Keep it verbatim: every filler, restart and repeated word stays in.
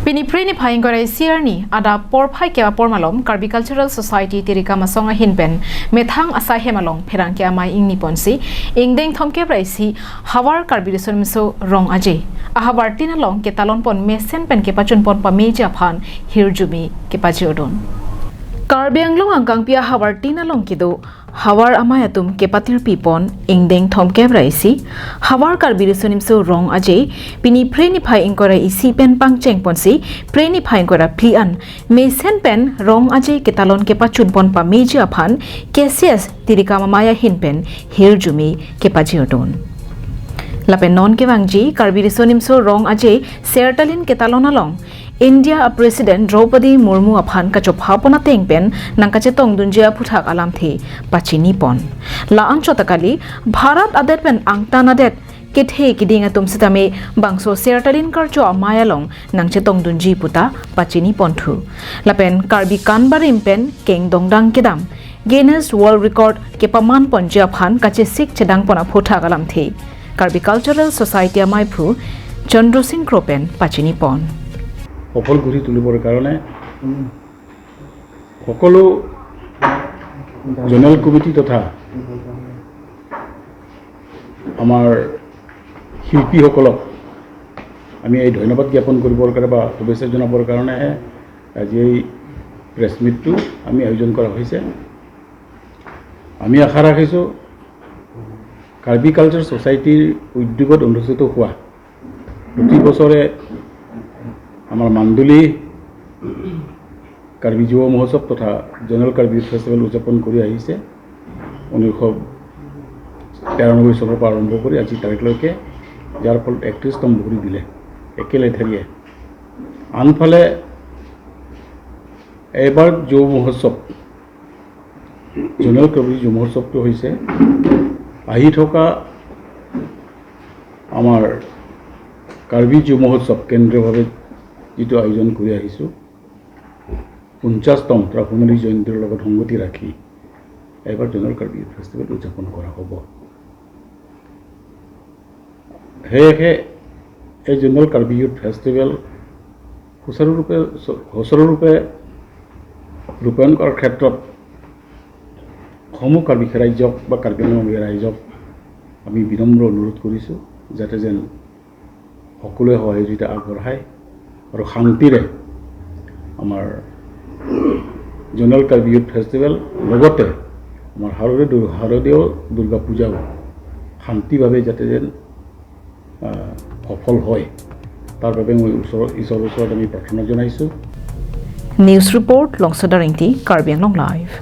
Pini Phre niphai ingkoi ra isi arni adap porphai kep apor malom Karbi Cultural Society Tirikam Asong ahin pen methang asai hem along pherangke amei ingni ponsi ingdeng thomkep ra isi Havar Karbi Riso Nimso Rong Aje ahavar tin along ketalon pon mesen pen kepachun pon pameji aphan hirjume kepajir dun. Karbi Anglong angkangpi ahavar tin along kedo havar amei atum kepatirpi pon ingdeng thomkep ra isi Havar Karbi Riso Nimso Rong Aje pini Phre niphai ingkoi ra isi pen pangcheng ponsi Phre niphai ingkoi ra phli an mesen pen Rong Aje ketalon kepachun pon pameji aphan K C S Tirikam amei ahin pen hirjume kepajir dun. Lapen non kevangji Karbi Riso Nimso Rong Aje Sertalin ketalon along India a President Draupadi Murmu aphan kachopha pon ateng pen nangkachetong dunji aphuthak alamthe pachini pon. La-an chot ta kali, Bharat adet pen angtan adet kethe kiding atum sitame bangso Sertalin karcho amei along nangchetong dunji puta pachini ponthu. Lapen Karbi kan barim pen kengdongdang kedam Guinness World Record kepaman ponji aphan kachesik chedang pon aphuthak alamthe Karbi Cultural Society amei aphu Chandra Singh Kro pen pachini pon. সফল কৰি তুলিবৰ কাৰণে সকলো general committee তথা আমাৰ শিল্পীসকলক আমি এই ধন্যবাদ জ্ঞাপন কৰিবৰ কাৰণে বা শুভেচ্ছা জনাবৰ কাৰণেহে আজি এই প্ৰেছ মিটটো আমি আয়োজন কৰা হৈছে। আমি আশা ৰাখিছোঁ কাৰ্বি কালচাৰ ছ'চাইটিৰ উদ্যোগত অনুষ্ঠিত হোৱা প্ৰতি বছৰে আমাৰ মান্দুলি কাৰ্বি যুৱ মহোৎসৱ তথা জনেৰেল কাৰ্বি ফেষ্টিভেল উদযাপন কৰি আহিছে ঊনৈছশ তিৰানব্বৈ চনৰ পৰা আৰম্ভ কৰি আজি তাৰিখলৈকে, যাৰ ফলত একত্ৰিশতম বহৰি দিলে একেলেথাৰিয়ে। আনফালে এইবাৰ যুৱ মহোৎসৱ, জনেৰেল কাৰ্বি যুৱ মহোৎসৱটো হৈছে আহি থকা আমাৰ কাৰ্বি যুৱ মহোৎসৱ কেন্দ্ৰীয়ভাৱে যিটো আয়োজন কৰি আহিছোঁ, পঞ্চাশতম তথা সোণালী জয়ন্তীৰ লগত সংগতি ৰাখি এইবাৰ জনেৰেল কাৰ্বি ফেষ্টিভেল উদযাপন কৰা হ'ব। সেয়েহে এই জনেৰেল কাৰ্বি ইউথ ফেষ্টিভেল সুচাৰুৰূপে সুচাৰুৰূপে ৰূপায়ণ কৰাৰ ক্ষেত্ৰত সমূহ কাৰ্বি ৰাইজক বা কাৰ্বি আংলং ৰাইজক আমি বিনম্ৰ অনুৰোধ কৰিছোঁ যাতে যেন সকলোৱে সহযোগিতা আগবঢ়ায় আৰু শান্তিৰে আমাৰ জনেৰেল কাৰ্বি ইউথ ফেষ্টিভেল লগতে আমাৰ শাৰদীয় দুৰ- শাৰদীয় দুৰ্গা পূজাও শান্তিভাৱে যাতে যেন আহ, সফল হয়, তাৰ বাবে মই ওচৰত ঈশ্বৰৰ ওচৰত আমি প্ৰাৰ্থনা জনাইছোঁ। News report, Longsoda Ingti, Karbi Anglong Live.